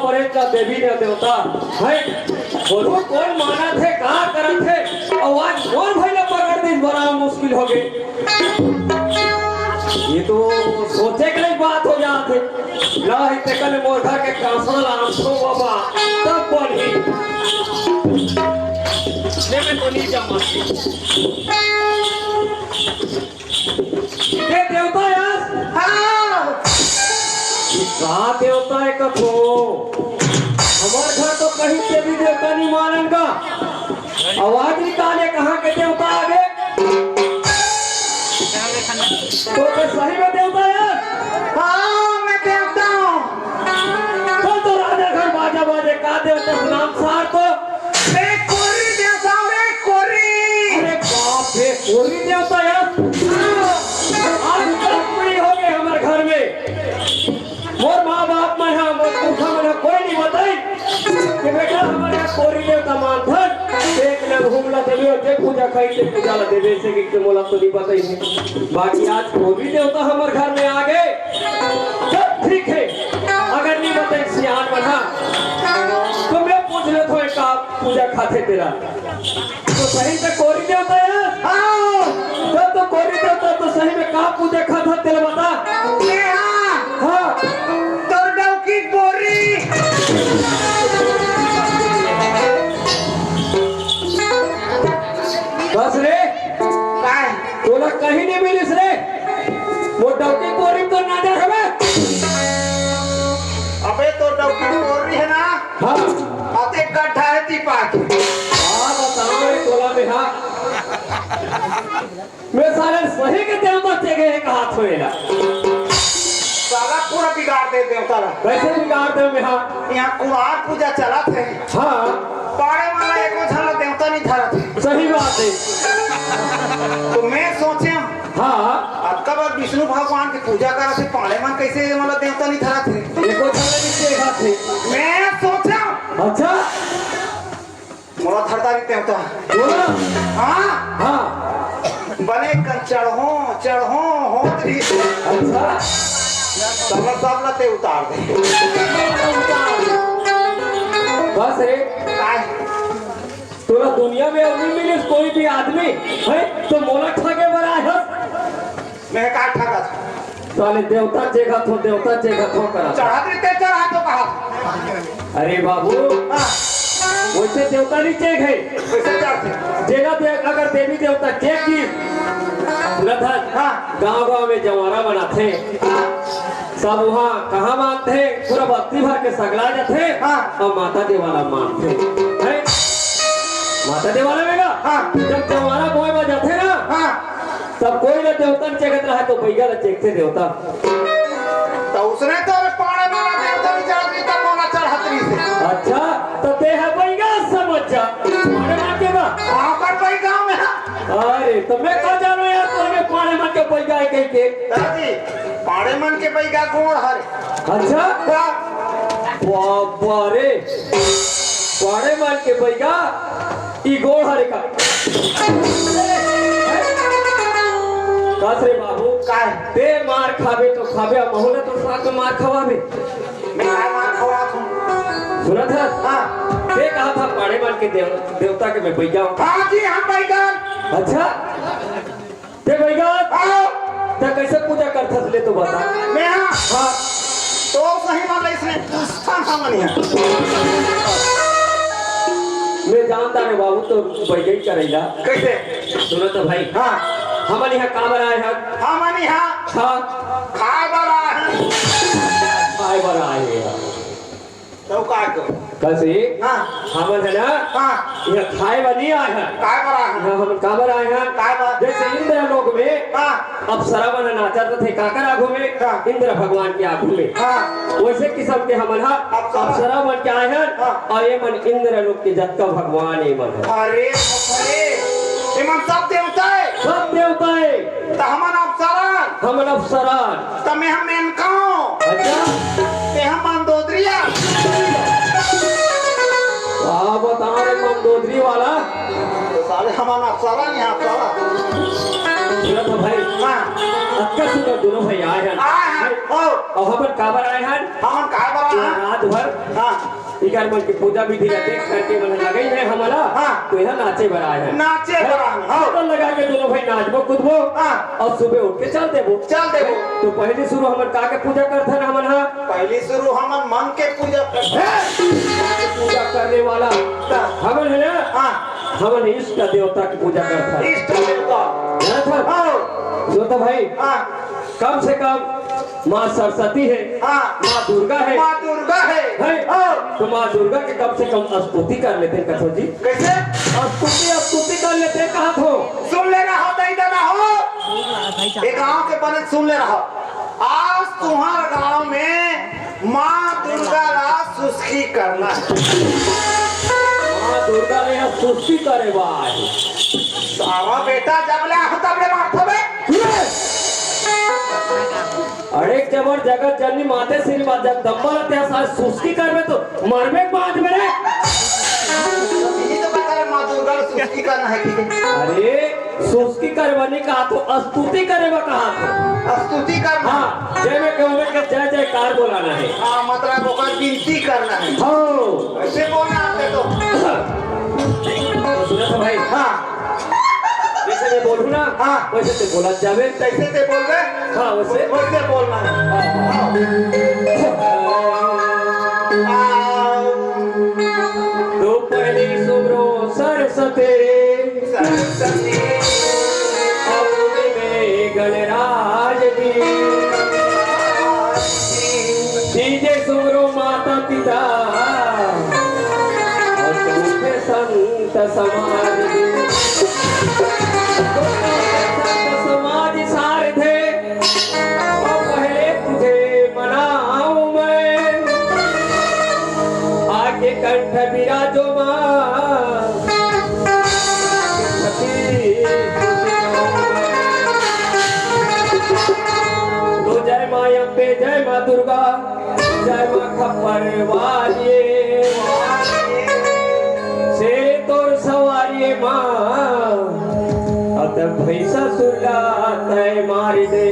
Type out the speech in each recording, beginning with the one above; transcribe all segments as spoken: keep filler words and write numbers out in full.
परे का देवी ने देवता है, बोलू कौन मानत हे, का करत हे, अउ आज कौन भइया पकड़ दिन बड़ा मुश्किल हो गए। ये तो सोचे के लायक बात हो जात हे। नहीं ते कल मोर घर के कांसा लान सो बाबा, तब बढ़ी। ले मैं तो नहीं जाऊंगा। ये देवता यार? हाँ। ये का देवता है कथो? हमार घर तो कहीं देवी देवता नहीं मानन का। आवाज निकाले, कहाँ के देवता आ गए? तो, तो सही में देवता यार? हाँ, मैं देवता हूँ। तो, तो राजा घर बाजा बाजे, का देवता नाम सार तो? रे कोरी देवता, रे कोरी। अरे बाप रे, कोरी देवता यार। आज तक पीढ़ी हो गई हमारे घर में। मोर माँ बाप मन हा, मोर पुरखा मन हा कोई नहीं बताई कि बेटा हमारे यहाँ कोरी देवता मानथन। एक ने घूम ला देवे और जे पूजा खाई ते पूजा ला देवे, से कि मोला तो नहीं बताई है। बाकी आज कोरी देवता हमारे घर में आ गए, सब ठीक है। अगर नहीं बताई सियान मन हा, तो मैं पूछ लेथों का पूजा खाथे तेरा। तो सही से कोरी देवता है? हाँ। तो, तो कोरी देवता तो सही में का पूजा खाथा तेला बता। ए हाँ। हाँ। तोर डौकी बोरी। बस रे। काय? तोला कहीं नहीं मिलिस रे। वो डौकी कोरी तो नजर हवे। अबे तो डौकी बोरी है ना? हाँ। अते गड्ढा है दीपा के। हाँ, बताओ रे टोला में हाँ। मैं साले सही के देवता चेगे एक हाथ होएला। साला पूरा बिगाड़ दे देवता ला। कैसे बिगाड़ दे मैं हाँ? यहाँ कुमार पूजा चलत है। हाँ। पाड़े वाला एको झन ला देवता नहीं धरत है। सही बात है। तो मैं सोचे हाँ। अब कब विष्णु भगवान की पूजा करत हे, पाड़े मन कैसे मतलब देवता नहीं धरत हे? एको झन नहीं देखत हे। मैं सोचा। अच्छा। मोला धरता नहीं देवता। बोला। हाँ। हाँ। बने कन चढ़ो, चढ़ो, होत रही। अच्छा। सबला, सबला ते उतार दे। बस रे। काय? तोला दुनिया में अभी मिलिस कोई भी आदमी है तो मोला ठगे बर आए हस। मैं का ठगत? साले देवता चेखत हो, देवता चेखत हो करा। चढ़त रहिते चढ़ा तो कहा। अरे बाबू, हाँ। वैसे देवता नहीं चेख है। वैसे क्या थे? जेला दे-, अगर देवी देवता चेख की, सुनत हस? हाँ। गांव गांव में जवारा बनाथे। हाँ। सब वहाँ कहाँ मानथे, पूरा बस्ती भर के सगला जाथे, हाँ। अउ माता देवाला मानथे, हैं? माता देवाला में ना, हाँ। जब जवारा बोए बर जाथे ना, हाँ। तब कोई ना देवता ल चेखत रहे, तो बइगा ल चेखथे देवता। तो उसने तो अरे पाड़े वाला देवता भी चढ़ा दी, तब मोला चढ़त रही से। अच्छा, तो ते है बइगा समझ जा, पाड़े मान के ना। हाँ, कर बइगा में। अरे, तो मैं का जानो यार, तो हमें पाड़े मान के बइगा है कहीं के। दादी, पाड़े मन के बइगा गोड़ हरे। अच्छा? हाँ। बाबा रे, पाड़े मन के बइगा, ई गोड़ हरे का? कस रे बाबू, काय? ते मार खाबे तो खाबे, अब महू ला तो साथ में मार खवाबे। मैं काय मार खवात हूँ? सुनत हस? हाँ। ते कहा था पाड़े मन के देव-, देवता के मैं बइगा हूँ। हाँ जी, हम बइगा। अच्छा? ते बइगा? हाँ। ते कैसे पूजा करथस ले तो बता। मैं हाँ। हाँ। तो सही मान ले इसने पूछता था मन यहाँ। मैं जानता रे बाबू तो बइगा ही करैला। कैसे? सुनो तो भाई। हाँ। हमन यहाँ काबर आए हन? हमन यहाँ हाँ। खाए बर आए हन। खाए बर आए हन। तो का को? कसी? हाँ। हमन है ना? हाँ। यहाँ खाए बर नहीं आए हन। काय बर आए हन? यहाँ हमन काबर आए हन? काय बर? जैसे इंद्र लोक में हाँ। अप्सरा मन नाचत थे काकर आगू में? हाँ। इंद्र भगवान के आगू में। हाँ। वैसे किस्म के हमन हा अप्सरा। अप्सरा मन के आए हन हाँ। अउ ये मन इंद्र लोक के जतका भगवान ये मन हन। अरे बाप रे, ये मन सब देवता है। सब देवता है। त हमन अप्सरा। हमन अप्सरा। त मैं हम मेनका हूँ। अच्छा। ते हम मंदोदरिया। वाह, बता रे मंदोदरी वाला। तो साले हमन अप्सरा नहीं अप्सरा। सुनत हो भाई? हाँ। अतका सुंदर दोनों भाई आए हन। आए हन, हो। अउ हमन काबर आए हन? हमन काबर आए हन? रात भर हाँ। इकर मन के पूजा विधि ला देख करके मन लगई हे हमन ला। हाँ। तो यहाँ नाचे बर आए हन। नाचे बर आए हन, हाँ। तो लगा के दोनों भाई नाचबो कूदबो। हाँ। अउ सुबह उठ के चल देबो। चल देबो। तो पहली शुरू हमन का के पूजा करथन हमन हा? पहली शुरू हमन मन के पूजा करथन। हे! पूजा करने वाला हाँ। हमन हे ना? हाँ। हमन इष्ट देवता के पूजा करथन। इष्ट देवता। जानत हन? हाँ। सुनत हो भाई? हाँ। कम से कम माँ सरस्वती हे, हाँ। माँ दुर्गा हे। माँ दुर्गा हे। हे? हाँ। तो माँ दुर्गा के कम से कम स्तुति कर लेते कथो जी। कैसे? स्तुति, स्तुति कर लेते कहा थो। सुन ले रहा हो, दई ददा हो। ये गांव के बने सुन ले रहा। आज तुम्हार गांव में माँ दुर्गा ला सुस्की करना हे। माँ दुर्गा ला यहाँ सुस्की करे बा हे। सारा बेटा जब ले आहो तब ले मारथो बे। अरे जबर जगत जननी माते श्री माँ जगदम्बा ला ते साथ सुस्की करबे तो मरबे बांध में रे। यही तो बता रहे माँ दुर्गा ला सुस्की करना हे कि अरे सुस्की करवानी कहा तो स्तुति करे बर कहा तो। स्तुति करना। हाँ, जय में कहूँगा कि जय जयकार बोलाना हे। हाँ, मतलब ओकर विनती करना हे। हाँ। ऐसे बोलना आपके तो। तो सुनत हो भाई? हाँ। जैसे मैं बोलूँ ना, हाँ। वैसे ते बोलत जाबे। जैसे ते बोलबे, हाँ, वैसे। वैसे बोलना हे। हाँ, हाँ। हाँ। आओ। तो पहली सुमरो सरस्वती। सरस्वती। अवनी में गणराज जी। तीजे सुमरो माता पिता। अउ चौथे संत समाज जी। संत समाज सारथे। अउ पहले तुझे मनाऊं मैं। आके कंठ विराजो माँ। तो जय माँ अम्बे, जय माँ दुर्गा, जय माँ खप्पर वाली, शेर तोर सवारी माँ, अब तक भैंसा सुरला तय मार दे।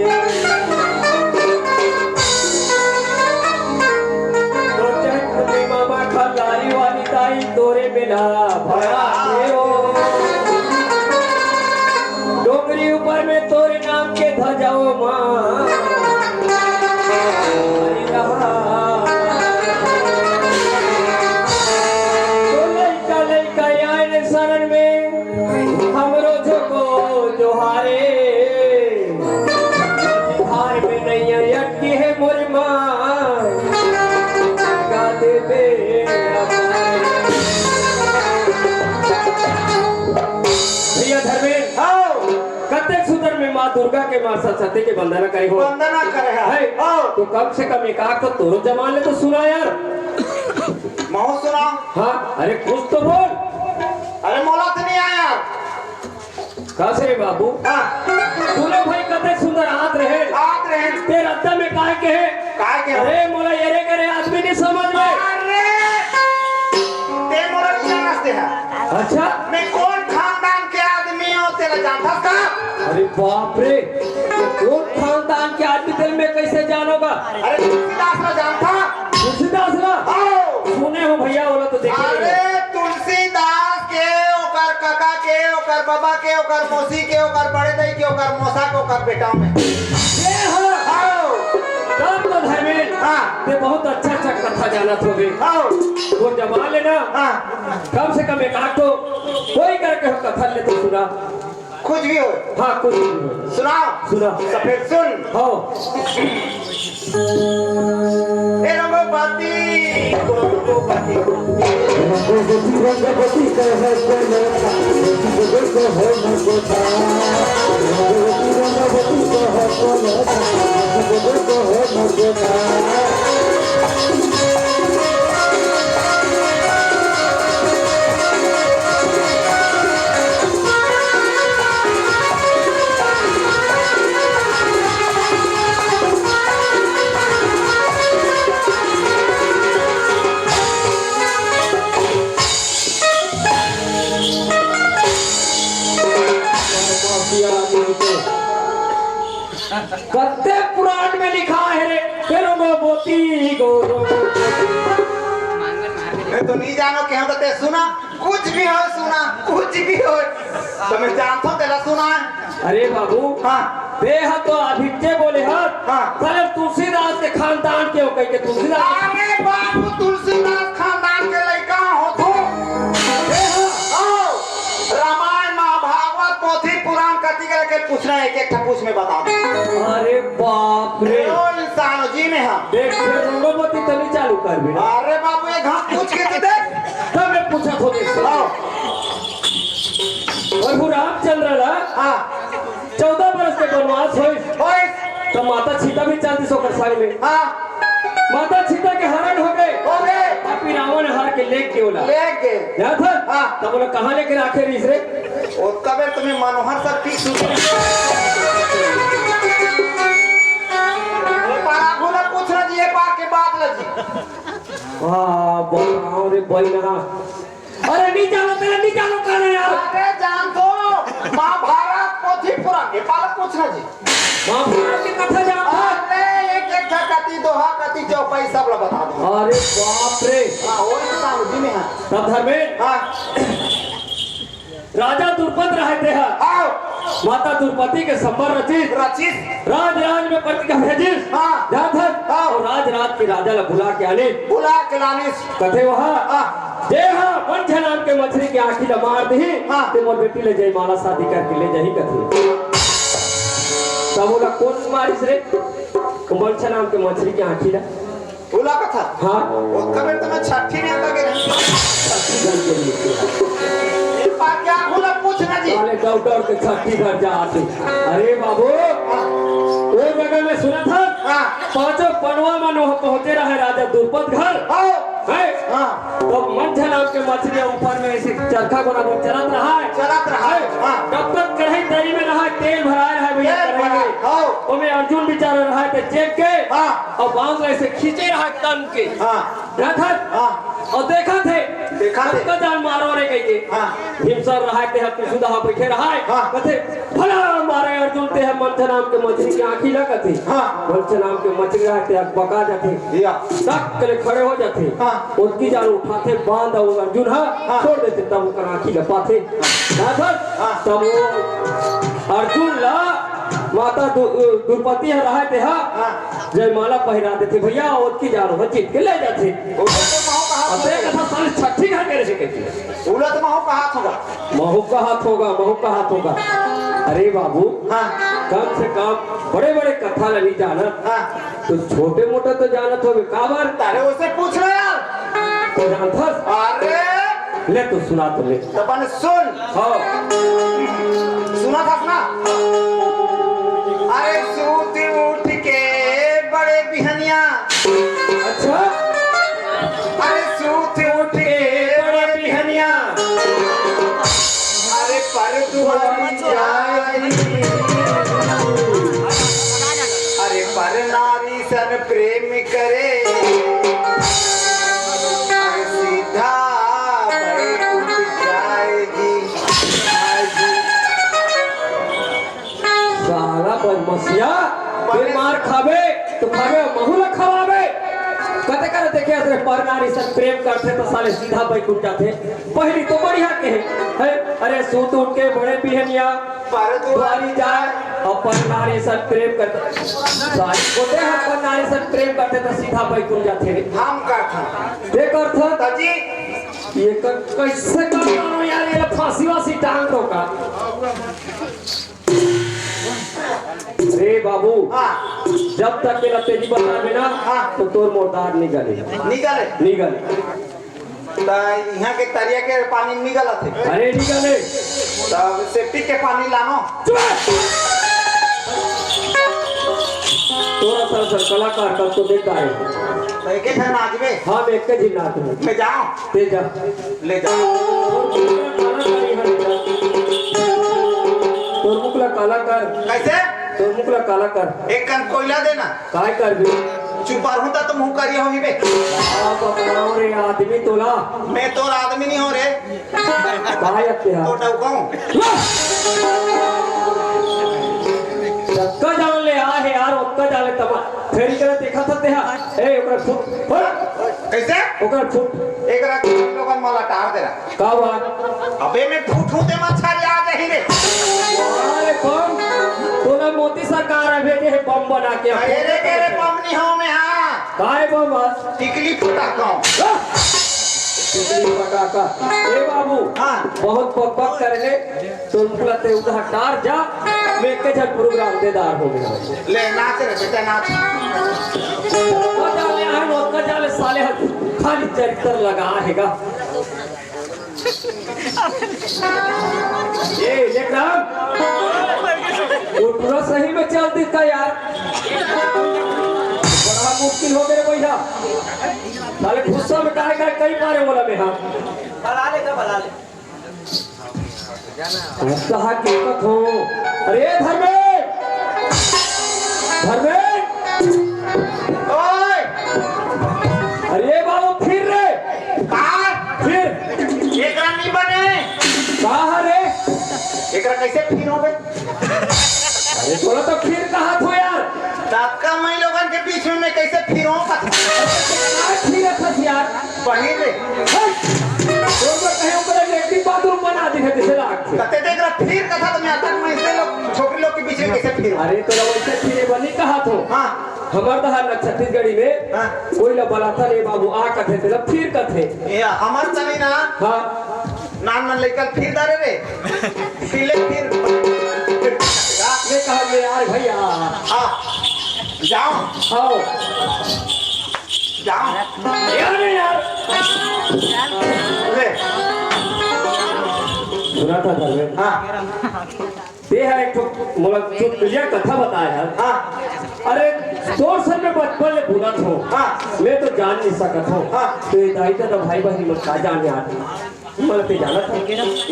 तो चैत में मामा खल्लारी वाली दाई तोरे मेला भरा देव। डोंगरी ऊपर में तोरे नाम के ध्वजाओ माँ। हरि रहा। तो लइका लइका आए शरण में हमरो झोको जोहारे। धार में नैया अटकी हे मोर माँ, लगा दे बेड़ा पार। भैया धर्मेंद्र, आओ। कतेक सुंदर में माँ दुर्गा के, माँ सरस्वती के वंदना करे हो। वंदना करे हे। है? आओ। तो कम से कम एक आध तो तोरो जबान ले तो सुना यार। महूँ सुना। हाँ, अरे कुछ तो बोल। अरे मोला तो नहीं आया। कस रे बाबू? हाँ। तूने भाई कते सुंदर आत रहे। आत रहे। ते रद्दा में काय के हे? काय के हे? अरे मोला एरे करे आदमी नहीं समझ में। अरे! ते मोला नहीं जानस ते हा। अच्छा? मैं कौन खानदान के आदमी हूँ, तेला जानथस का? अरे बाप रे, ये कौन खानदान के आदमी तेला मैं कैसे जानोगा? अरे तुलसीदास ला जानथा? तुलसीदास ला? हाँ। सुने हो भैया, बोला तो देखे अरे नहीं। तुलसीदास के, ओकर कका के, ओकर बाबा के, ओकर मौसी के, ओकर बड़े दाई के, ओकर मौसा के, ओकर बेटा में। ये हो। हाँ। तब तो धर्मेंद्र, हाँ। ते बहुत अच्छा अच्छा कथा जानत होबे। हाँ। वो जमा लेना। हाँ। कम से कम एक आध तो कोई करके हो कथा ले तो सुना। कुछ भी हो। हाँ, कुछ भी हो। सुनाओ। सुना। तो फिर सुन। हाँ। ए रघुपति, रघुपति। रघुपति, रघुपति कहे कोई लड़का, रघुपति को हो न कोता। रघुपति, रघुपति कहे कोई लड़का, रघुपति को हो न कोता। कत्ते पुराण में लिखा है रे, तेरो गो बोती गो रो। मैं तो नहीं जानो कि हम तो ते सुना, कुछ भी हो सुना, कुछ भी हो, तो मैं जानता हूँ तेरा सुना है। अरे बाबू, हाँ। देह तो अभिज्ञे बोले हर। हाँ। साले तुलसीदास के खानदान के हो कह के तुलसीदास। अरे बाबू, तुलसीदास खानदान के लइका हो तू। देह। आओ, रामायण महाभागवत पोथी पुराण कति के लेके पूछना, एक एक ठा पूछ में बता दो। अरे बाप रे। ओ इंसान जी में हम। देख, फिर रोनो मती तनी चालू कर भी। अरे बाबू, एक हम पूछ के तो देख। तब मैं पूछा थो देख। आओ। प्रभु रामचंद्र ला हाँ। चौदह बरस के बनवास होइस। होइस। त माता सीता भी चल दिस ओकर संग में। हाँ। माता सीता के हरण हो गए। हो गए। पापी रावण हार के लेके ओला। लेके। याद है? हाँ। तब ओला कहाँ लेके राखे रहिस रे? ओ तबे तुम्हें मनोहर सर ठीक सुन। ये पारा घोला पूछ रहा जी, ये पार के बात ला जी। वाह, बताओ रे बहिना। अरे नहीं जानो, तेरा नहीं जानो कौन है यार? अरे जान दो, महाभारत पोथी पुराण, ये पालक पूछना जी। महाभारत की कथा जान दो। अरे एक एक झा कती दोहा कती चौपाई सब ला बता दो। अरे बाप रे। हाँ, वो इंसान जी में है। तब धर्मेश, हाँ। राजा द्रुपद रहे थे हा। आओ। माता द्रुपदी के संबर रचिस। रचिस। राज राज में पत्रिका भेजिस। हाँ। जाथन। हाँ। और राज राज के राजा ला बुला के आने। बुला के लानिस। कथे वहा। हाँ। जे हा मंझा नाम के मछली के आँखी ला मार दिही, हाँ। ते मोर बेटी ले जयमाला शादी करके ले जाही कथे। तब ओला कोन मारिस रे? मंझा नाम के मछली के आँखी ला। ओला कथा? हाँ। ओतका बेर तो मैं छठी नहीं आता के नहीं। छठी घर के लिए। ये पार क्या ओला पूछना जी? साले डॉक्टर के छठी घर जाते। अरे बाबू, हाँ। वो जगह में सुना था? हाँ। पांचों पनवा मन वहाँ पहुंचे रहे राजा द्रुपद घर। हाँ। है? हाँ। तो मंझा नाम के मछली ऊपर में ऐसे चरखा बराबर चलत रहा है। चलत रहा है। है? हाँ। तब तक कढ़ाई तरी में रहा है, तेल भराए रहा है भैया तेल कढ़ाई भरा, में। हाँ। ओमे अर्जुन बेचारा रहा है, तो चेक के हाँ। और बांस ऐसे खींचे रहा है तन के। हाँ। रहा था? हाँ। और देखा थे, देखा थे। सबका जान मारो रे कह के। हाँ। भीम सर रहा है, ते हर सुधा बैठे रहा है। हाँ। कहते, भला मारे अर्जुन, ते है मंझा नाम के मछली के आँखी ला कथे। हाँ। मंझा नाम के मछली रहा है, ते हर बका जाते। या। तक के लिए खड़े हो जाते। हाँ। ओतकी जान उठाथे, बांध अउ अर्जुन हा हाँ। छोड़ देथे, तब ओकर आँखी ला पाथे। राधन, हाँ। तब वो अर्जुन ला माता दु-, द्रुपदी हा रहा ते हा हाँ। जयमाला पहिरा देथे, भैया, ओतकी जान हो जीत के ले जाथे। ओला तो महू कहा अब देख, था साले छठी घर के रहे के। ओला तो महू कहा था। महू कहा थोगा, महू कहा थोगा। अरे बाबू, हाँ। कम से कम बड़े-बड़े कथा ला नहीं जानत। हाँ। तो छोटे-मोटे तो जानत होबे, काबर? अरे, उसे पूछ ले यार। तो जानथस? अरे। ले तो सुना तो ले। तो बने सुन। हाँ। सुना था ना? अरे, सूत उठ के बड़े बिहनिया। अच्छा। अरे सूत उठ के बड़े बिहनिया, अरे पर दुआरी जाई। अरे पर नारी सन प्रेम करे, अरे सीधा बैकुंठ जाएगी, जाएगी। साला बदमाशिया, फिर मार खाबे, तो खाबे, महू ला खवाबे। कते कर देखे, अरे पर नारी सन प्रेम करथे, तो साले सीधा बैकुंठ जाथे। पहली तो बढ़िया के है, है? अरे सूत उठ के बड़े बिहनिया, पर दुआरी जाए, और पर नारी सन प्रेम करथे। साले को दे, हम पर नारी सन प्रेम करथे, तो सीधा बैकुंठ जाथे रे। हम करथन। दे करथन। तजी। ये कर, कैसे करता हूँ यार, ये फांसी वासी टांग दो का। रे बाबू, हाँ। जब तक के लत्ते नहीं बताबे ना, हाँ। तो तोर मोर दार निकले। निकले? निकले। त यहाँ के तरिया के पानी निकलत है। अरे निकले। तब सेप्टिक के पानी लानो। चुप! तोरा सर सर कलाकार कब तो देखता है। तो एक ही ठन नाचबे। हाँ, मैं एक ही नाच हूँ। मैं जाऊँ। ले जा। ले जा। तोर मुख ला काला कर, यहाँ ले जा। तोर मुख ला काला कर। कैसे? तोर मुख ला काला कर। एक कन कोयला देना। काय करबे? चुप रहूं ता तो मुंह करिया होही बे। आप अपनाओ रे आदमी तोला। मैं तोर आदमी नहीं हो रे। काय अत्ते हा? तो डौकाऊं। चक्का जान ले आ। फेर इकरा देखा था तेहा। ए, ओकरा फुट, फुट। कैसे? ओकरा फुट। एकरा के लोगन मला टार दे रहा। का हुआ? अबे मैं फुटू ते मच्छर आ जाही रे। अरे बम, तोला मोदी सरकार है भेजे है बम बना के। अरे रे, तेरे बम नहीं हो मैं, हाँ। काय बम आज? टिकली फुटा कहूँ। हाँ। टिकली फटाका। ए बाबू, हाँ। बहुत बकबक कर ले। तो उनका ते उधर टार जा, मैं के झट प्रोग्राम देदार हो गया। ले नाच रे बेटा नाच। वो जाले है, वो का जाले साले है, खाली चरित्र लगा हैगा। ये देख राम, वो पूरा सही में चल देता यार। बड़ा मुश्किल हो गया भैया। साले गुस्सा में काय काय कई मारे बोला मैं, हाँ। बला ले का बला ले। कहा गिरत हो? अरे धर्मेश, धर्मेश, ओए! अरे बाबू, फिर रे। का? फिर। एकरा नहीं बने। का रे? एकरा कैसे फिर हो गए? अरे तोला तो फिर कहा थो यार। तब का मैं लोगन के बीच में मैं कैसे फिर हूँ? का फिर था यार? बहिर रे। हट! तोर तो कहे ऊपर लैट्रिन बाथरूम बना दी है जैसे लाग से। तते देख रहा फिर कथा तो मैं आता मैं इससे लोग छोकरी लोग के बीच में कैसे फिर? अरे तो लोग ऐसे फिरे बनी कहा थो। हाँ। हमार तो हर छत्तीसगढ़ी में हाँ। कोई ला बलाता नहीं बाबू, आ कथे तेला फिर कथे। ये हमार चली ना। हाँ। नान मन लेकर फिर दारे रे। फिर ले फिर। ये कहा ये यार भैया। हाँ। जाओ। आओ। जाओ। यार यार। ले। सुना था धर्मेश। हाँ। ते हर एक ठो मोला चुटकुलिया कथा बताया है। हाँ। अरे तोर सर में बचपन ले भूलत हो। हाँ। मैं तो जान नहीं सकत हो। हाँ। तो ये दाई का तो भाई बहन मत का जान यार। मला ते जाना था।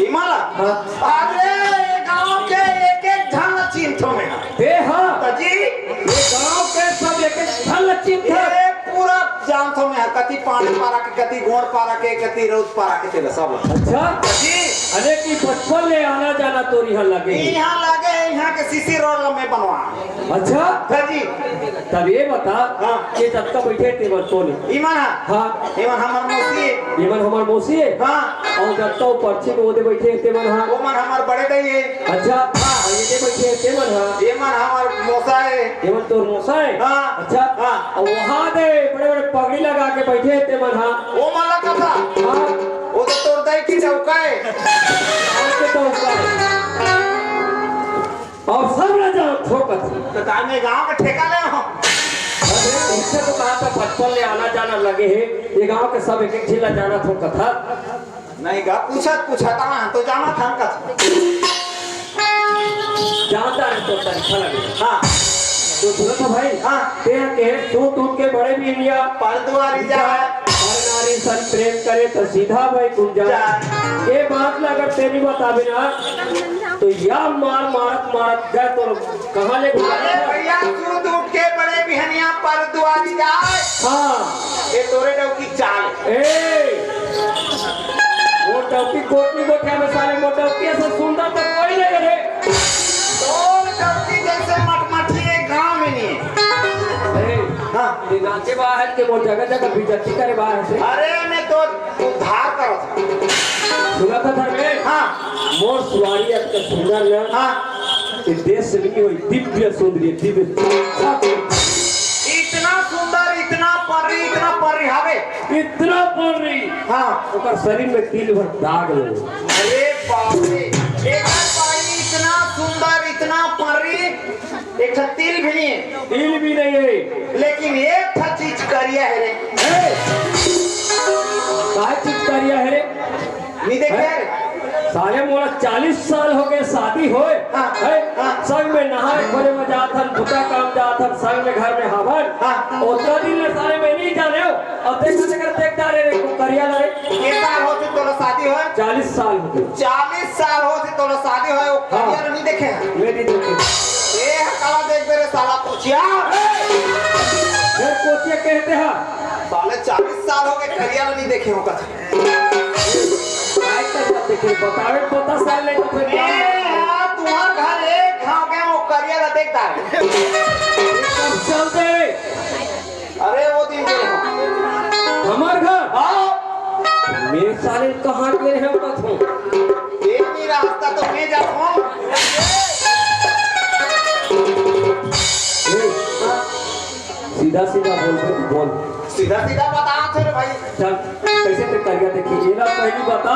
इमाला? हाँ। अरे, ये गांव के एक एक झन ला चिन्हथो मैं। ते हाँ। त जी? ये गांव के सब एक एक झन ला चिन्हथे। ये पूरा जानथो मैं, कति पांड़े पारा के, कति गोंड पारा के, कति रौत पारा के, तेला सब। अच्छा? त जी? अरे कि बचपन ले आना जाना तोर इहाँ लगे हे। इहाँ लगे हे, इहाँ के सीसी रोड ला मैं बनवा। अच्छा? त जी? तब ये बता हाँ। कि जतका बैठे हे तेमन कोन हे? इमन हा? हाँ। इमन हमर मौसी हे। इमन हमर मौसी हे? हाँ। अउ जतका वो पर्ची में ओदे बैठे हे तेमन हा? ओमन हमर बड़े दाई हे। अच्छा। हाँ। अउ ये दे बैठे हे तेमन हा? एमन हमर मौसा हे। एमन तोर मौसा हे? हाँ। अच्छा। हाँ। अउ वहाँ दे बड़े-बड़े पगड़ी लगा के बैठे हे तेमन हा? ओमन ला कथा? हाँ। वो तो तोर दाई के चौका हे। दाई के चौका हे। अउ सब ला जानथो कथे। त का मैं गांव के ठेका ले हूँ? अरे, इससे तो कहा था बचपन ले आना जाना लगे हे, ये गांव के सब एक एक झिन ला जानथो कथा। नहीं गा, पूछत पूछत आना तो जाना था कथा। जानता है तो तरीका लगे। हाँ। तो सुनो तो भाई, हाँ। ते कहे सूत उठ के बड़े बिहनिया। पर दुआरी जाए। पर नारी सन प्रेम करे तो सीधा बैकुंठ जाए। जाए। ये बात ला अगर ते नहीं बताबे ना, तो या मार मारत मारत गए तो कहाँ ले घुमा अरे भैया, सूत उठ के बड़े बिहनिया पर दुआरी जाए। हाँ। ये तोरे डौकी चाल। ए, वो डौकी कोटनी गोठिया में साले वो डौकी ऐसा सुंदर तो कोई नहीं है रे। तोर डौकी जैसे मटमटी ये गांव में नहीं है। ए, हाँ। ये नाचे बाहर के वो जगह जगह बेइज्जती करे बाहर से। अरे मैं तो उद्धार करो। सुना था धर्मेश? हाँ। मोर सुवारी अतका सुंदर ना। हाँ। ये देश में नहीं हुई, दिव्य सुंदरी, दिव्य। इतना सुंदर, इतना परी, इतना परी हवे। इतना परी। हाँ। ओकर शरीर में तिल भर दाग लगे। अरे बाप रे। एक बार इतना सुंदर, इतना परी, एक ठा तिल भी नहीं है। तिल भी नहीं है। लेकिन एक ठा चीज करिया है रे। ए! काय चीज करिया है रे? नहीं देखे हैं? रे? साले मोला चालीस साल हो गए शादी होए। हाँ, है? हाँ। संग में नहाए खोले में जात हन, बुता काम जात हन, संग में घर में हवन। हाँ। उतना दिन ले साले मैं नहीं जाने हो। अब देख, देख, देख, देख, जा रे, रे, को करिया ला रे। के साल हो चुके तोला शादी होए? चालीस साल हो गए। चालीस साल हो चुके तोला शादी होए, वो हाँ। करिया ला नहीं देखे हैं? मैं नहीं देखे। ए, हकाला देख दे रे साला कोचिया। ए! फिर कोचिया कहते हैं। साले चालीस साल हो गए, करिया ला नहीं देखे हो कथे। काय का जब देखे, बतावे, पता साल ले तो फिर क्या? ए, हाँ, तुम्हार घर एक घाव गए, वो करिया ला देखता है। एकदम चल दे। साले कहाँ गे हे कथों? ये भी रास्ता तो मैं जाथों। ए, सीधा सीधा बोल, बोल। सीधा सीधा बता थे रे भाई। चल, कैसे ते करिया देखी? एला पहली बता,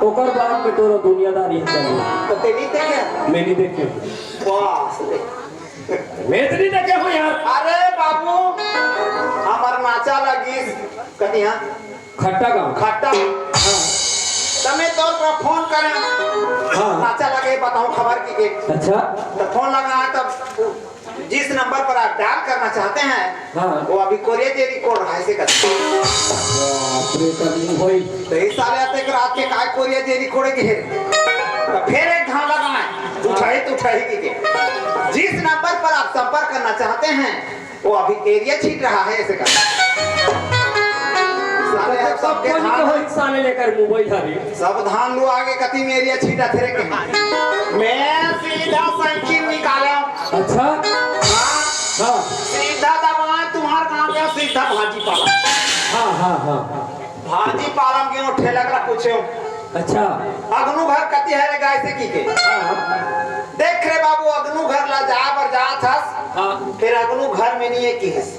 ओकर बाद में तोरो दुनियादारी है चल। तो तेरी ते क्या? मैं नहीं देखे। वाह। मैं तो नहीं देखे हूँ यार। अरे बाबू, हमर नाचा लगिस कतिहा। खट्टा गांव। खट्टा। हाँ। त मैं तोर पर फोन करें। हाँ। नाचा लगे बताऊं खबर की के। अच्छा। तो फोन लगा है तब जिस नंबर पर आप डायल करना चाहते हैं, हाँ। वो अभी कोरिया जेरी कोड रहा है, ऐसे कर। बाप रे, करनी होई। तो इस साले आते एक रात के काय कोरिया जेरी कोड़े के है। तो फिर एक घाव लगा है। उठाई तो उठाई की के। जिस नंबर पर आप संपर्क करना चाहते हैं, वो अभी एरिया छीट रहा है, ऐसे कर। साले, हम सबके सबको धान, निकल साले लेकर मोबाइल हरी। सब धान लुआ के कति में एरिया छीटा थे रे के। मैं सीधा साइकिल निकाला। अच्छा। हाँ। हाँ। सीधा दबाए तुम्हार गांव गया, सीधा भाजी पाला। हाँ, हाँ, हाँ। भाजी पाला में गेंव ठेला करा पूछे। अच्छा। अगनू घर कति है रे गाय से की के। हाँ। देख रे बाबू, अगनू घर ला जा बर जात हस। हाँ। फिर अगनू घर में नहीं है किहिस।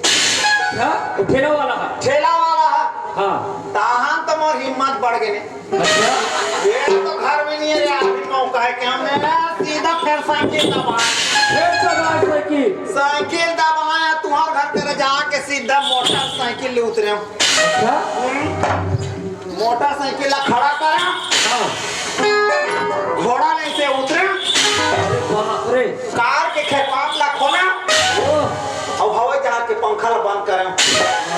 हाँ, तो ठेला वाला है। ठेला वाला है। हाँ। ताहन तो मोर हिम्मत बढ़ गए ने। अच्छा। ये तो घर में नहीं है यार, अभी मौका है कि हमने सीधा फिर साइकिल दबा। फिर दबा साइकिल। साइकिल दबाया, तुम्हार घर तेरे जाके सीधा मोटरसाइकिल ले उतरे। अच्छा। हम्म। मोटरसाइकिल ला खड़ा करा। हाँ। घोड़ा नहीं से उतरे। अरे बाप रे। कार के खेपाट ला खोला। ओह। और हवाई जहाज के पंखा ला बंद करा।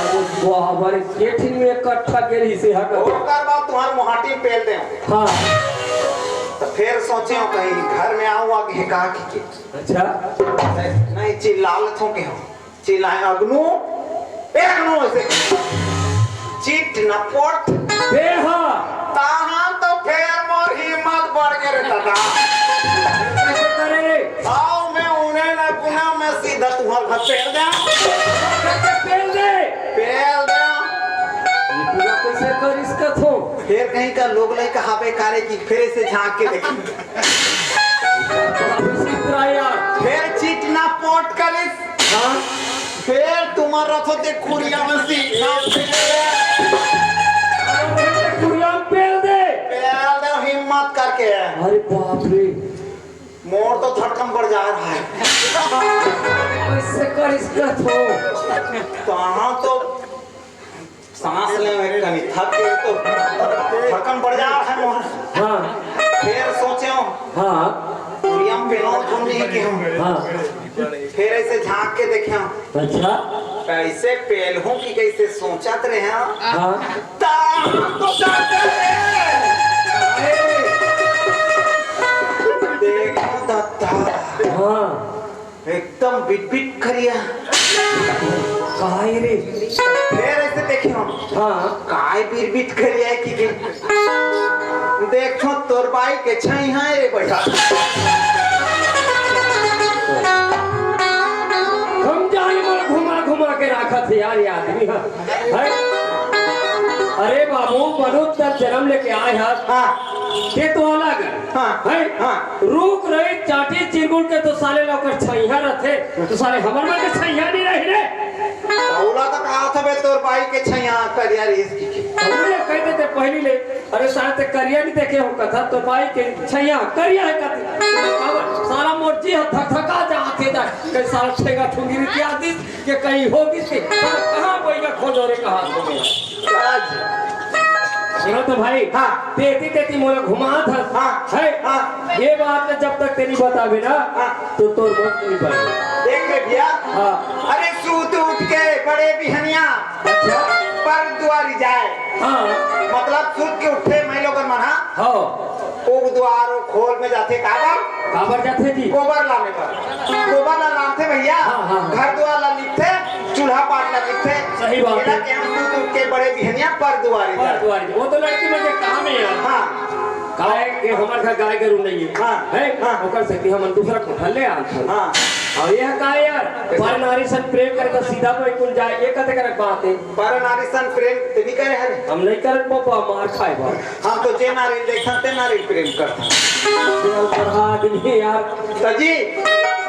अरे बाप रे, केठिन में इकट्ठा गेली से हक। ओकर बाद तुम्हार मुहाटी पेल दे। हाँ। तो फिर सोचे हो कहीं घर में आऊँ आगे का की के। अच्छा। नहीं चिल्ला लेथों के हम। चिल्लाए अगनू, ए अगनू ऐसे। चिट न पोट। बे हाँ। ताहा तो फेर मोर हिम्मत बढ़ गए रे दादा। कैसे करे रे? आओ मैं उन्हें न गुना मैं सीधा तुम्हार घर पेल दे। कैसे पेल दे? पेल दे। ये पूरा कैसे करिस कथो? फिर कहीं का लोग लइका हावे कारे की फिर ऐसे झांक के देखी। बाप रे, चित्रा यार। फिर चिट न पोट करिस। हाँ। फेर तुम्हार रथो ते कुरिया में सीधा फेर। कुरिया में पेल दे। पेल दे हिम्मत करके। अरे बाप रे। मोर तो धड़कन बढ़ जा रहा है। कैसे कर इसका तो? तो हाँ तो सांस ले में कमी थक गई तो धड़कन बढ़ जा रहा है मोर। हाँ। फेर सोचे हूँ। हाँ। कुरिया में पेलो घूमने के हूँ। हाँ। फेर ऐसे झांक के देखे हूँ। अच्छा। कैसे पेल हूँ कि कैसे सोचत रहे हूँ। हाँ। ताम तो जाते रहे। देखो दत्ता। हाँ। एकदम बिटबिट करिया। काय रे? फेर ऐसे देखे हूँ। हाँ। काय बिटबिट करिया है कि के? देखो तोर बाई के छाई है रे बेटा। हम जाई मोर घुमा घुमा के राखत है यार ये आदमी। हाँ। है? अरे बाबू, मनुष्य तन जन्म लेके आए हैं। हाँ। ये तो अलग है। हाँ। है? हाँ। रूख रही चाटी चिरगुन के तो साले ला ओकर छइहा रथे, तो साले हमर मन के छइहा नहीं रही रे। ओला तो कहा था बे तोर बाई के छइहा करिया रहिस की के। हमरे कह देते पहली ले, अरे साले ते करिया नहीं देखे हो कथा, तो बाई के छइहा करिया है कथी। साला मोर जी धक धका जाथे जा, कई साला ठेगा ठुंगी रीति आदिस, के कहीं होगी से, कहाँ पैदा खोजो रे, कहाँ हो गया? आज। सुनो तो भाई, हाँ। तेती तेती मोला घुमात हस। हाँ। है? हाँ। ये बात में जब तक तेरी बतावे ना, हाँ। तो तोर मौत नहीं पाए। देख रे भैया। हाँ। अरे सूत उठ के बड़े बिहनिया अच्छा। पर दुआरी जाए। हाँ। मतलब सूत के उठे मैं लोगन मन, हाँ। हाँ। ओ दुआर ओ खोल में जाथे काबर? काबर जाथे जी? गोबर लाने बर। गोबर ला लानथे भैया, हाँ, हाँ, हाँ। घर दुआर ला लिपथे, चूल्हा पाट ला लिपथे। सही बात एला है। के हम दूध उठ के बड़े बिहनिया पर दुआरे पर जाए। दुआरे। वो तो लड़की में के काम है यार। हाँ। काय के हमर घर गाय गरू नहीं है। हाँ, है? हाँ। ओकर सेती हमन दूसरा कोठा ले आनथन। हाँ। अउ ये का यार, पर नारी सन प्रेम करे त सीधा बैकुंठ जाय, ये कते करक बात हे? पर नारी सन प्रेम ते नहीं करे हरे? हम नहीं करत बाबा, मार खाए बा। हम तो जे नारी देखथन ते नारी प्रेम करथन। अउ पढ़ा आदमी यार। त जी।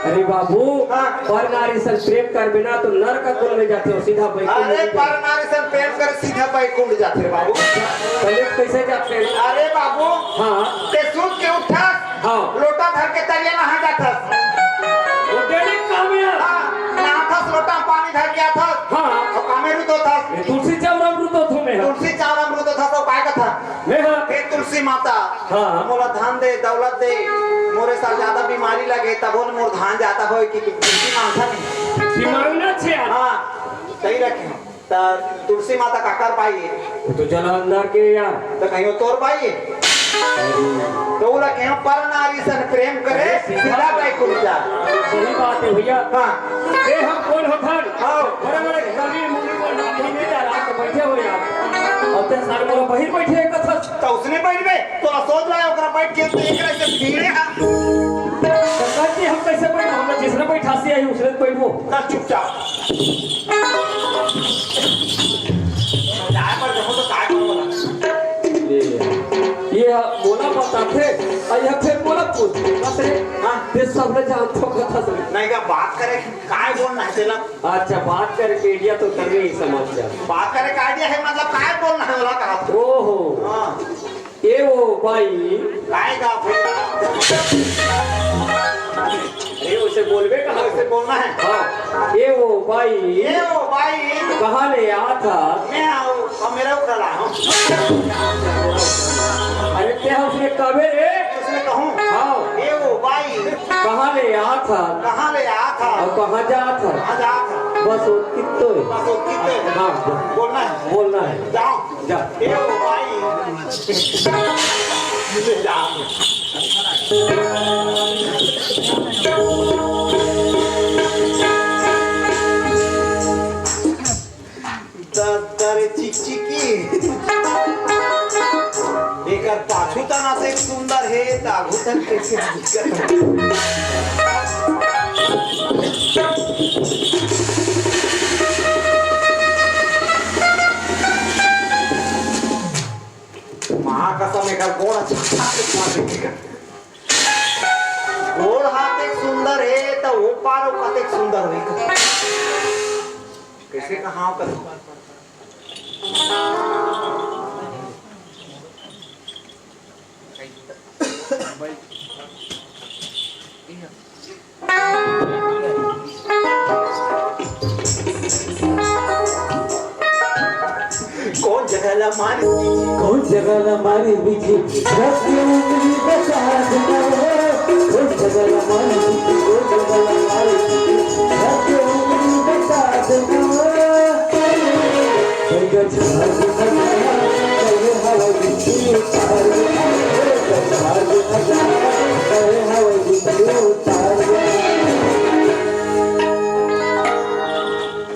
अरे बाबू, हाँ। पर नारी सन प्रेम करबे ना तो नरक कुंड में जाथे, सीधा बैकुंठ अरे, में जाथे। पर नारी सन प्रेम करे सीधा बैकुंठ जाथे बाबू। त लोग कैसे जाथे? अरे बाबू, हाँ। ते सूत के उठा हाँ। लोटा धर के तरिया नहा जाथस। वो डेली काम यार। हाँ, नहाथस, लोटा में पानी धर के आथस। हाँ। अउ कामे रुतोथस। ये तुलसी चावरा में रुतोथों मैं, हाँ। तुलसी चावरा में रुतोथस, अउ काय कथा? मैं, हाँ। हे तुलसी माता, हाँ। मोला धन दे, दौलत दे, मोरे साथ ज्यादा बीमारी लगे, तभो ले मोर धान जाता होय कि तुलसी मांगथा नहीं। दिमाग ना छे यार। हाँ, सही रखे हो। त तुलसी माता काकर बाई हे? वो तो जलंधर के यार। त कहीं वो तोर बाई हे? त ओला कहे पर नारी सन प्रेम करे, अरे सीधा सीधा बैकुंठ जा। सही बात हे भैया। हाँ। ए हम कौन होथन? हाँ। बड़े बड़े कवि मुनि को नाम ही नहीं जा रहा, तो बैठे हो यार। अब ते सारे मोला बहिर बैठे हे कथस। त उसने बहिर में, तोला सोच लाया, ओकरा बैठ के तो एक रहे से भीड़े हा। त कहती हम कैसे बैठ, हम जिसने बैठासी आई, उसने बैठो। त चुपचाप। जाए पर जम्मो तो काय करो बोला? ये, ये मोला बताथे, अउ ये फिर मोला पूछ, बस रे, हाँ। ये सब ले जान तो कथा से। नहीं का बात करे, काय बोलना हे तेला? अच्छा, बात करे के idea तो तभी समझ जा। बात करे का idea हे, मतलब काय बोलना हे बोला कहा? ओहो। हाँ। ए ओ बाई। काय का? अरे, उसे बोलबे कहाँ? उसे बोलना हे। हाँ। ए O by. A O by. कहाँ ले आथस? मैं आऊँ, अब मेरा उठा ला हूँ। अरे, ते हम उसने कबे रे? उसने कहूँ। हाँ। ए ओ बाई। कहाँ ले आथस? कहाँ ले आथस? अउ कहाँ जाथस? कहाँ जाथस? बस वो कित्तो हे। बस वो कित्तो हे। हाँ, बस। बोलना हे। बोलना हे। जाओ। जा। ए ओ भाई। जा। दद्दा रे चिकचिकी। एकर पाछू तना से सुंदर हे, त आगू तन कैसे दिखत हे? माँ कसम, एकर गोड़ अच्छा, गोड़ हाथ एक सुंदर हे, त ओ पार ओ कतेक सुंदर होही। कैसे कहाँ कर? कौन जगह ला मारी? कौन जगह ला मारी बिजी? रख के उंगली बता देना। कौन जगह ला मारी बिजी? कौन जगह ला मारी बिजी? रख के उंगली बता देना।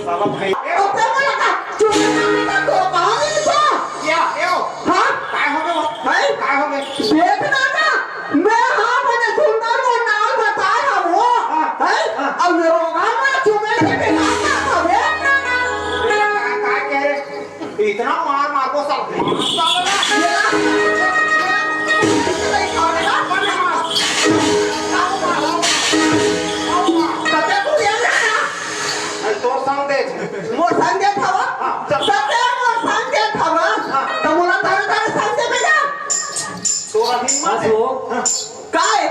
बाबा भाई। ए, ओते मोला का चुप ना बेटा, तो कहाँ गई तो? क्या? ए, ओ। हाँ? काय हो गए? हैं? काय हो गए? देख ना ना, मैं हाँ बने सुंदर वो नाल बताए हम वो। हाँ। हैं? हाँ। अब ये रोगा में चुमे से बिना क्या था बे? बेटा, काय, काय कह रहे? इतना मार मार को सब मार डालेगा। अरे तोर संग दे। मोर संग दे हवा? हाँ, चल। सत्य मोर संग दे हवा? हाँ। तो मोला तारे तारे संग दे बेटा। तोर हिम्मत बस है। हो। हाँ। काय?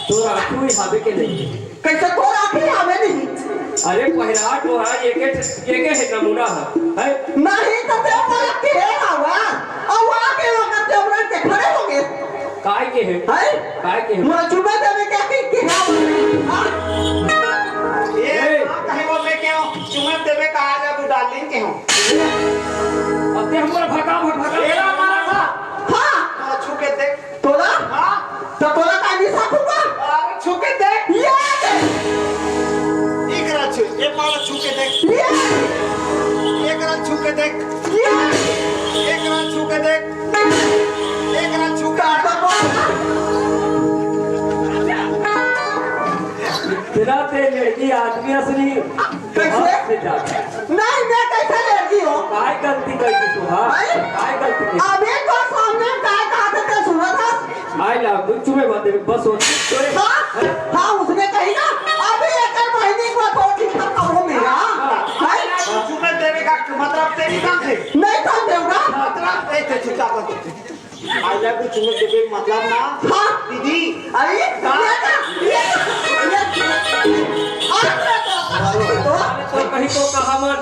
तोर आँखी हावे के नहीं। कैसे तोर आँखी हावे नहीं? अरे पहिराट वो है, एके, एके है नमूना है, है? नहीं तो ते मोला के हवा? अउ आके वक्त जबरन के खड़े हो गए। काय के है? है? काय के है? मोला चुमे देवे के आके के हवा? हाँ? ये ए! कहाँ कहे वो मैं क्या हूँ? चुमे देवे का आ जा तू डार्लिंग के हूँ। अब ते हमको भगा, भगा, भगा। तेरा मारा था। हाँ। मोला छू के देख। तोला? हाँ। तो तोला का निशा फूका? अरे छू के देख। ये देख। एक रात छू, एक बार छू के देख। ये। एक रात छू के देख। ये। एक रात छू के देख। एक रात छू के देख। ना ते लड़की आदमी असली कइसे? हद से जादा। नहीं, मैं कइसे लड़की हो? काय गलती करी तू, हाँ? भाई, काय गलती करी? अभी तो सामने काय कहा थे, ते सुना था? I love you, चुमे बाते में बस होती तो ये हाँ, हाँ, उसने कही ना, अभी एकर बहिनी को तो ठीक ठाक कहो मेरा। हाँ। भाई, चुमे देवे का मतलब तेरी का थे? नहीं समझे ना? मतलब, ए, ते चुपचाप कर। I love you, चुमे देवे मतलब ना। हाँ। दीदी। अरे, हाँ। ये ना, ये ना, ये ना। अरे, तो, तो कहीं तो कहा मन।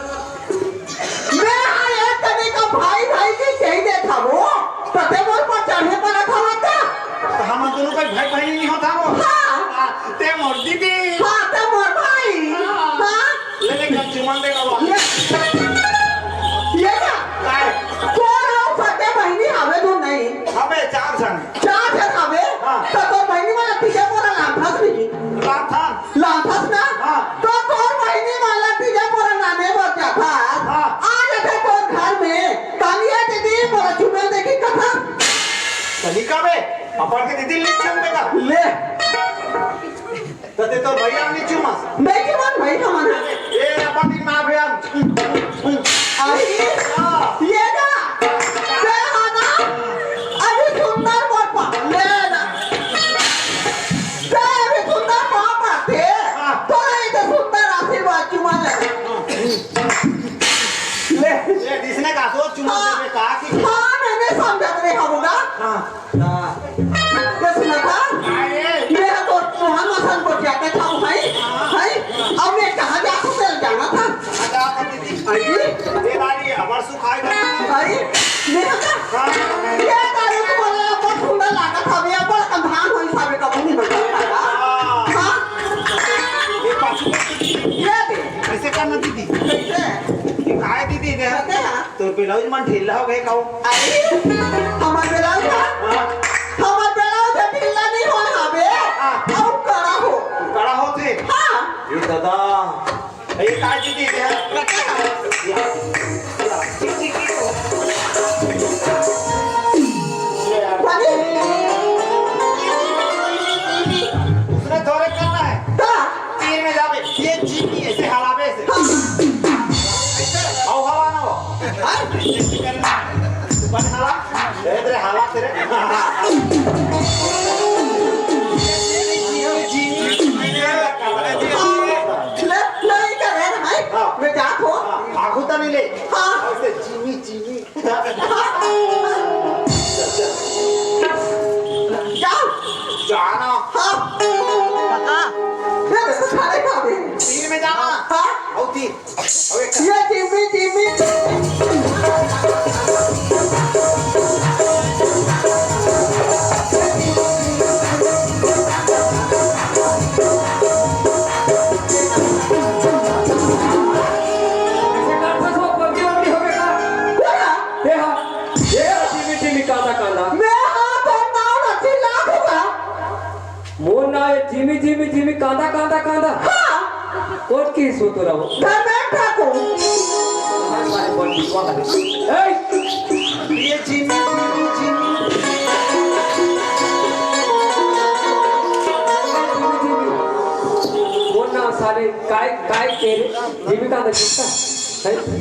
मैं हाँ एक तरीका भाई, भाई की कही देता वो, तो ते मोर पर चढ़े पर रखा होता। तो हम दोनों कोई भाई, भाई नहीं होता वो। हाँ। हाँ, ते मोर दीदी। हाँ, ते मोर भाई। हाँ। हाँ। ले, ले, कम चुमन दे बाबा। ये, ये ना, काय? कोन हो सके बहिनी हवे तो नहीं? हवे चार जन। चार जन हवे? हाँ। तो तोर बहिनी वाला तीजा पोरा लांथस नहीं? लांथस। लांथस ना? हाँ। तो तोर बहिनी वाला तीजा पोरा लाने बर जाथस। हाँ। आ जाथे तोर घर में। कालिया दीदी मोला चुमन दे की कथा। सही का बे? अपन के दीदी ले चुम देगा। ले। त ते तो भैया नहीं चुमस। नहीं चुमन भाई हमन। ए, अपन ही माँ भैया। अरे, हाँ। ये ना, ते हा ना, अभी सुंदर मोर पा, ले ना। ते अभी सुंदर पाँव पाते, हाँ। तो नहीं तो सुंदर आशीर्वाद चुमा ले। ले। ये जिसने कहा सोच चुमा हाँ। देवे, कहा कि हाँ, मैंने समझा नहीं होगा। हाँ। हाँ। ये सुना था? अरे। मेरा तो तुहान मसन को जाता था, भाई। हाँ। भाई, अब मैं कहाँ जा सकते हैं? जाना था। अच्छा, आप दीदी। अरे। ये दारी, अबर सुखाई दारी। अरे, मेरा का? हाँ। ये दारी तो बोले, अब सुंदर लागत था, भैया, बड़ा कंधान हो, इस सारे का नहीं बचा था। हाँ। हाँ। ये पाछू। ये दे। ऐसे करना दीदी। कैसे? ये काय दीदी दे? कैसे है? तोर ब्लाउज मन ढीला हो गए का? अरे, हमर ब्लाउज ह? हाँ। हमर ब्लाउज ह ढीला नहीं होय हवे। हाँ। अउ कड़ा हो। कड़ा होथे? हाँ। ये दादा, ये काय दीदी हे? बनी? उसने थोड़े करना है। का? तीर में जाबे, ये जीनी ऐसे हलाबे ऐसे। हाँ। ऐसे, आओ हवा ना हो। हाँ? ऐसे करना है। बन हला, ए, तेरे हला तेरे। जीनी, जीनी, जीनी। ले, ले, ये क्या है ना, भाई? हाँ। मैं जात हो। हाँ, आगू तो नहीं ले। हाँ। ऐसे जीनी, जीनी। जा। जाना। हाँ। काका। ये तो खाने का भी। तीन में जाना। हाँ। और तीन। और एक। ये जिम्मी, जिम्मी। ऐसे करता तो पगली वगली हो गया। क्या? ये हाँ, ये हाँ, जिमी जिमी कांदा कांदा। मैं हाँ तो नाव ना चिल्ला दूंगा। मोर नाव ये जिमी जिमी जिमी कांदा कांदा कांदा। हाँ। कोट की सो तो रहो। धर्मेंद्र ठाकुर। ए! ये जिमी जिमी जिमी। मोर नाव साले काय, काय के रे? जिमी कांदा किसका?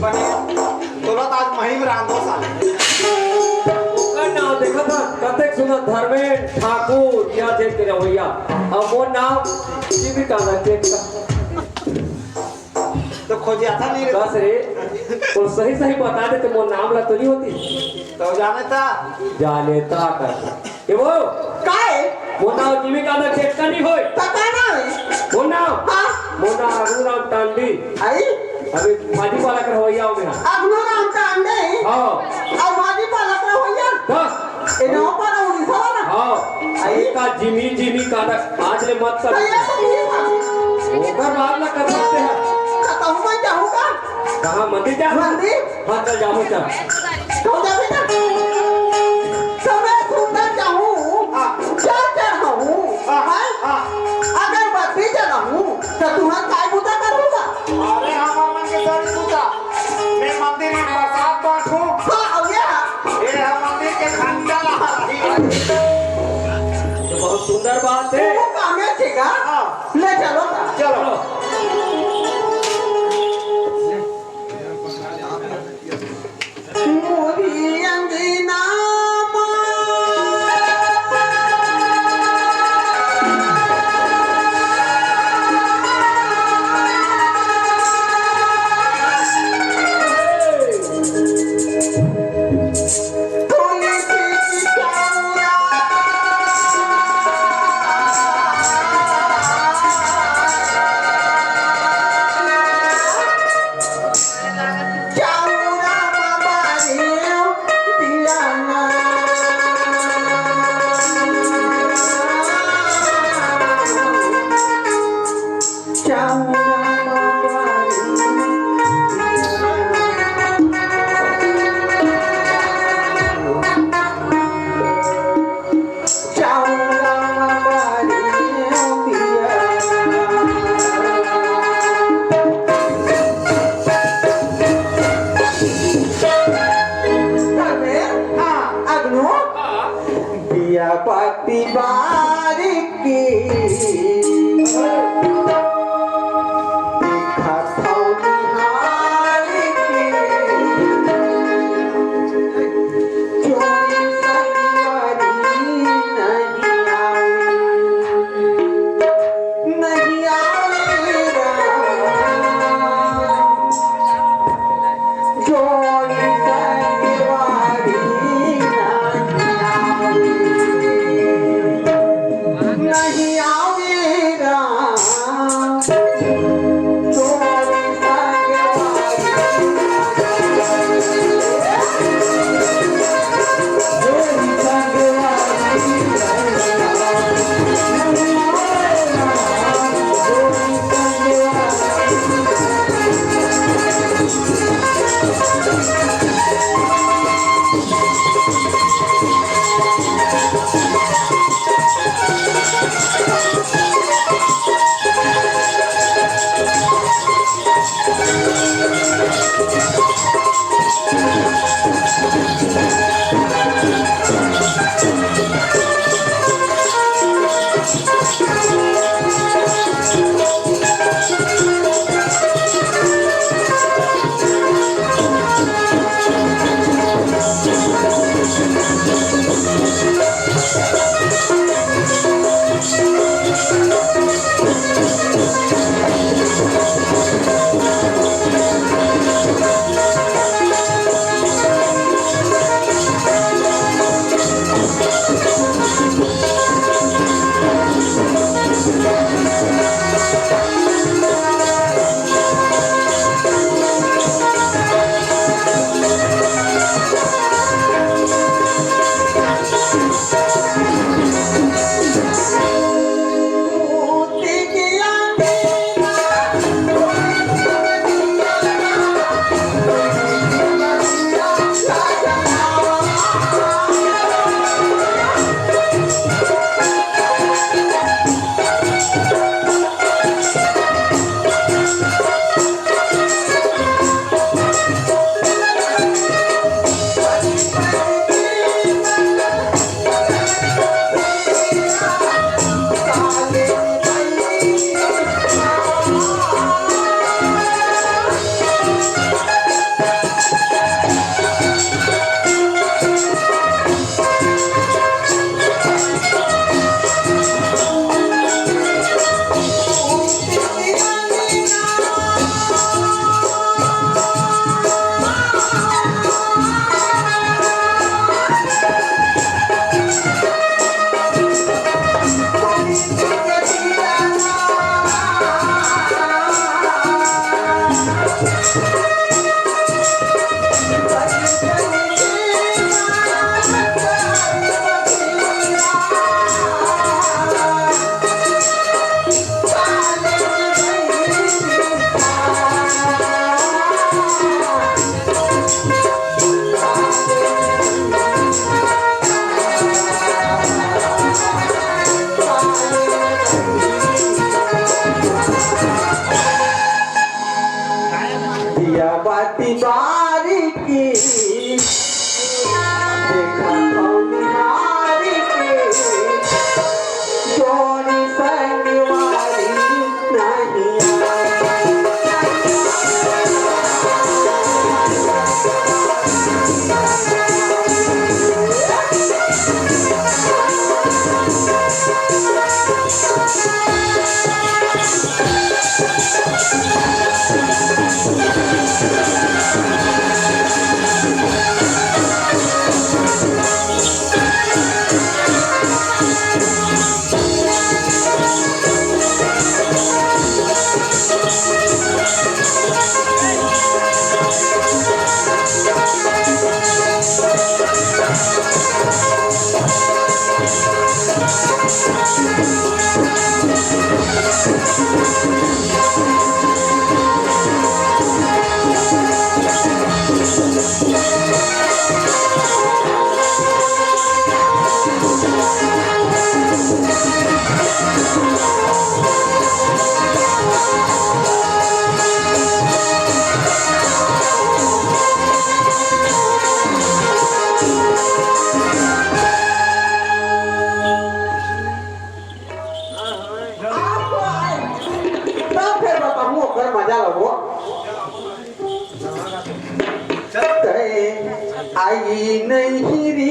बने, तोला तो आज महीम रांधो साले। ओकर नाव देखत हस, कतेक सुंदर धर्मेन ठाकुर, या देख के रवैया। अब मोर नाव जीविका ला देख का। तो खोजे आता नहीं रे। बस रे, तो सही सही बता दे तो मोर नाम ला तो नहीं होती। तो जाने था। जाने था कर। ए वो? काय? मोर नाव जीविका ला चेटका नहीं होय। त का नाव हे? मोर नाव? हाँ। मोर नाव अगनूराम टांडी। आई? अभी भाजी पालक रहवैया हूँ मैं। अगनूराम टांडी? हाँ। अउ भाजी पालक रहवैया? हाँ। ए नाव पर उड़ीसा वाला? हाँ। आई? का जिमी जिमी कांदा आज ले मत कर। भैया तो नहीं था। ओकर बाद ला कर सकते हैं। खतम हो जाऊंगा। कहाँ मंदिर जा? मंदिर? हाँ, चल जाओ, चल। तो जा बेटा। समय सुंदर जाऊं, हाँ। चल चढ़ाऊं, हाँ, हाँ? हाँ। अगरबत्ती जलाऊं, तो तुहां काय बुता करूंगा? अरे, हमार मन के सारी बुता। मैं मंदिर में प्रसाद बांटूं। हाँ, और ये हाँ। ये है मंदिर के घंटा ला रही। ये बहुत सुंदर बात है। वो काम है, ठीक है? हाँ। ले चलो ना। चल। मोरी अंगना मा। दिया बाती बारी की, दिखत हौ निहारी की, जोड़ी संगवारी नहीं आवे, नहीं आवे राम। जोड़ी संगवारी नहीं आवे, नहीं आवे राम। जोड़ी संगवारी दिया बाती बारी की, देखा कौन हारी की, जोड़ी संगवारी नहीं तब फेर बताहूँ ओकर मजा लबो। तय आई नहीं री।